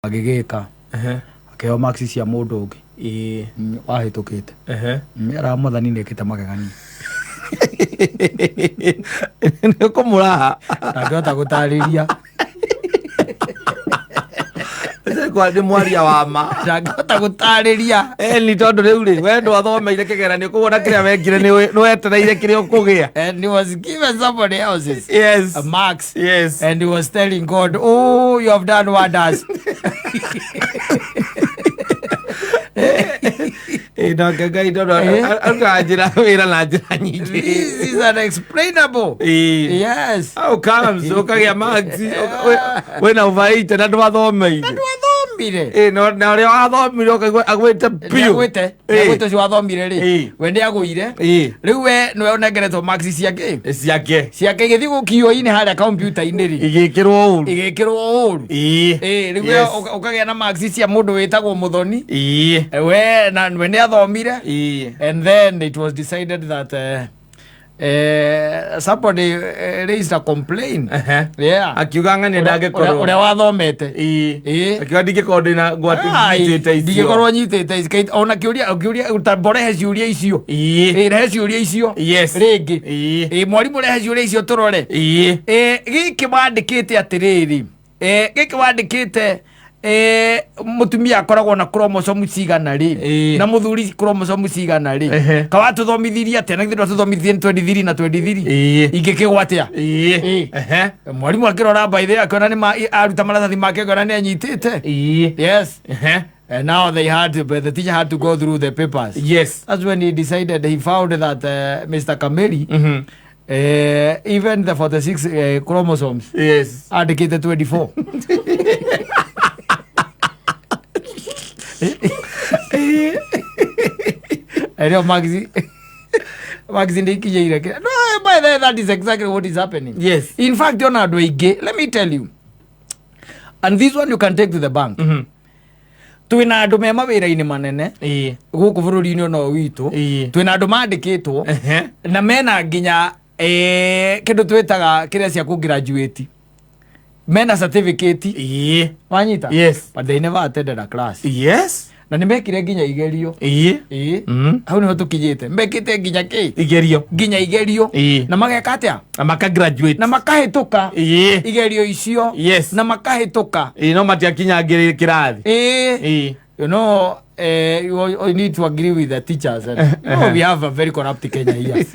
Agĩgĩka akĩheo marks cia mũndũ ũngĩ wahĩtũkĩte. Ara mwathani nĩ ekĩte magegania. Nĩ ũkũmũraha. Ndangĩhota gũtarĩria. Kwa nĩ mwaria wa ma. Ndangĩhota gũtarĩria. Eni tondũ rĩu rĩ we ndwathomeire kĩgeranio koguo na kĩrĩa wekire nĩ wetereire kĩrĩa ũkũgĩa. And he was given somebody else's marks. And he was telling God, "Oh, you have done wonders." Ĩ, nake Ngai tondũ arutaga njĩra wĩra na njĩra nyingĩ. This is unexplainable. Yes. How comes ũkagĩa marks wĩna over 80 na ndwathomeire? Ndwathomire. Ĩ, na ũrĩa wathomire ũkaigua agwĩte biũ. Nĩagwĩte. Nĩagwĩte ũcio wathomire rĩ. We nĩagũire. Rĩu we nĩwe ũnengeretwo marks ciake. Ciake. Ciake igĩthiĩ gũkio-inĩ harĩa kompiuta-inĩ rĩ. Igĩkĩrwo ũru. Igĩkĩrwo ũru. Ĩ, rĩu we ũkagĩa na marks cia mũndũ wĩtagwo Mũthoni. We na we nĩathomire. And then it was decided that somebody raised a complaint. Yeah. Akiuga ng'ania ndangĩkorwo. Ũrĩa wathomete. Akiuga ndingĩkorwo ndĩna ngwati nyitĩte icio. Ndingĩkorwo nyitĩte ici. Ona kĩũria ũkĩũria ta mborehe ciũria icio. Ĩ, rehe ciũria icio. Rĩngĩ. Ĩ, mwarimũ rehe ciũria icio tũrore. Ĩ, gĩkĩ wandĩkĩte atĩrĩrĩ. Ĩ, gĩkĩ wandĩkĩte mũtumia akoragwo na chromosome cigana rĩ na mũthuri chromosome cigana rĩ kawatũthomithirie atĩa na githĩ ndwatũthomithirie nĩ 23 na 23 ingĩkĩgwa atĩa? Mwarimũ akĩrora by the way akĩona nĩ aruta maratathi make akĩona nĩ anyitĩte. Yes. And now they had to, but the teacher had to go through the papers. That's when he decided, he found that Mr. Kameli, even the 46 chromosomes andĩkĩte 24. Ĩrĩo Maxi Maxi ndĩikinyĩire no, by the way, that is exactly what is happening. In fact, ona andũ aingĩ, let me tell you, and this one you can take to the bank, twĩna andũ me mawĩra-inĩ manene gũkũ bũrũri-inĩ ũno witũ. Twĩna andũ mandĩkĩtwo na mena nginya kĩndũ twĩtaga kĩrĩa cia kũ-graduate, mena certificate. Wanyita? Yes. But they never attended a class. Na nĩ mekire nginya igerio. Ĩĩ. Hau nĩho tũkinyĩte, mekĩte nginya kĩ? Igerio. Nginya igerio. Na mageka atĩa? Na maka graduate. Na makahĩtũka igerio icio. Na makahĩtũka. Ĩĩ, no matiakinyangĩrĩ kĩrathi. Ĩĩ. You know, you need to agree with the teachers and, no, we have a very corrupt Kenya here.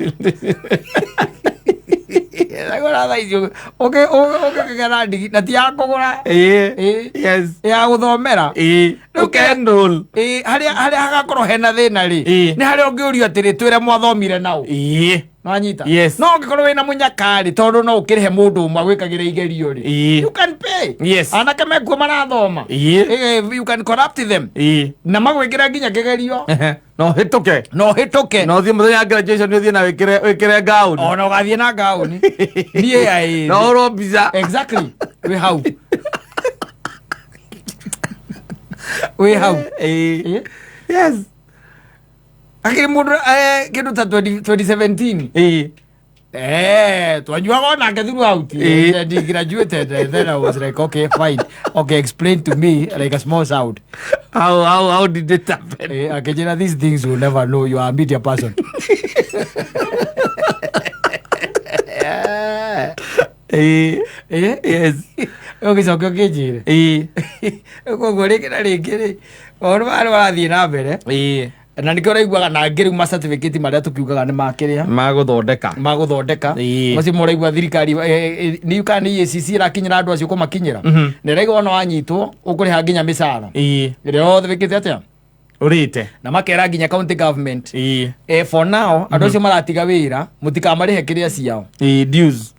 Agora thaa icio ũkĩgera ndigi na ti ya kũgũra. Ĩĩ. Ya gũthomera. Rĩu Ũkenroll. Ĩĩ, harĩa hagakorwo hena thĩna rĩ, nĩ harĩa ũngĩũrio atĩrĩ, twĩre mwathomire naũ. Nwanyita? Yes. No ũngĩkorwo wĩna mũnyaka rĩ, tondũ no ũkĩrĩhe mũndũ ũmwe agwĩkagĩra igerio rĩ, you can pay. Anake mekuo marathoma. You can corrupt them na magwĩkĩra nginya kĩgerio. Na ũhĩtũke. Na ũhĩtũke. Na ũthiĩ mũthenya wa graduation ũthiĩ na wĩkĩre gown. Ona ũgathiĩ na gauni niĩ aĩ. Na ũhũrwo mbica. Exactly, wĩ hau, wĩ hau. Akĩrĩ mũndũ kĩndũ ta 20 2017. Twanyuaga onake throughout. And he graduated and then I was like, "Okay, fine, okay, explain to me like a small sound." How did it happen? Akĩnjĩra, "These things you never know, you are a media person." Ũgĩcoka ũkĩnjĩre koguo rĩngĩ na rĩngĩ rĩ, maũndũ maya nĩ marathiĩ na mbere na nĩkĩo ũraiguaga na angĩ rĩu ma certificate marĩa tũkiugaga nĩ makĩrĩa magũthondeka. Magũthondeka. Macio mũraigua thirikari nĩ kana nĩ EACC ĩrakinyĩra andũ acio kũmakinyĩra na ĩraigua ona wanyitwo ũkũrĩha nginya mĩcara ĩrĩa yothe wĩkĩte atĩa. Ũrĩte. Na makera nginya county government, for now andũ acio maratiga wĩra mũtikamarĩhe kĩrĩa ciao. Dues.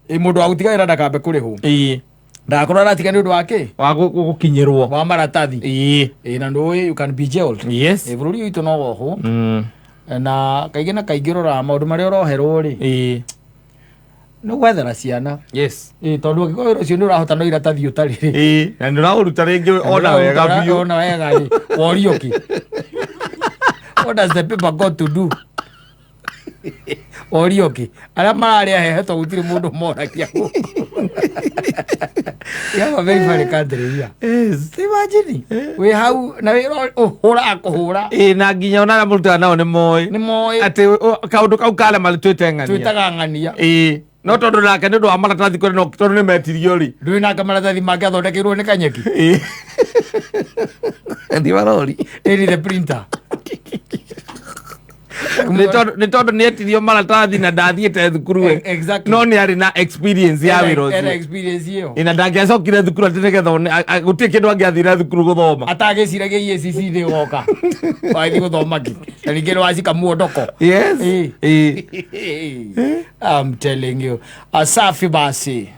Mũndũ wa gũtiga wĩra ndakambe kũrĩhwo, ndagakorwo aratiga nĩ ũndũ wa kĩ? Wa gũkinyĩrwo. Wa maratathi. Na ndũĩ you can be jailed. Bũrũri ũyũ witũ no wohwo. Na kaingĩ na kaingĩ ũroraga maũndũ marĩa ũroherwo rĩ, nĩ gwethera ciana. Tondũ angĩkorwo wĩra ũcio nĩ ũrahota no iratathi ũtarĩ rĩ, Na nĩ ũraũruta rĩngĩ ona wega biũ. Ona wega rĩ, worio kĩ? What does the paper got to do? Orio ngĩ arĩa mararĩa hehe to gũtirĩ mũndũ moragia gũkũ. We have a very funny country here. Imagine wĩ hau na wĩra ũhũraga kũhũra. Ĩ, na nginya ona arĩa mũrutaga nao nĩ moĩ Nĩ moĩ. Atĩ kaũndũ kau karema twĩte ng'ania. Twĩtaga ng'ania. Ĩ, no tondũ nake nĩ ũndũ wa maratathi kũrĩ no tondũ nĩ metirio rĩ. Ndũĩ nake maratathi make athondekeirwo nĩ kanyeki. Ĩ. Ndi marori. Ĩni the printer. Nĩ tondũ nĩ etirio maratathi na ndathiĩte thukuru we. No nĩ arĩ na experience ya wĩra Ena ũcio. Experience ĩyo. Ĩ, na ndangĩacokire thukuru atĩ nĩgetha gũtirĩ kĩndũ angĩathire thukuru gũthoma. Atagĩciragia EACC nĩ ĩgoka wathiĩ gũthoma kĩ na ningĩ nĩ wacika muondoko. Yes. Ĩ. Ĩ. I'm telling you. Asafi basi.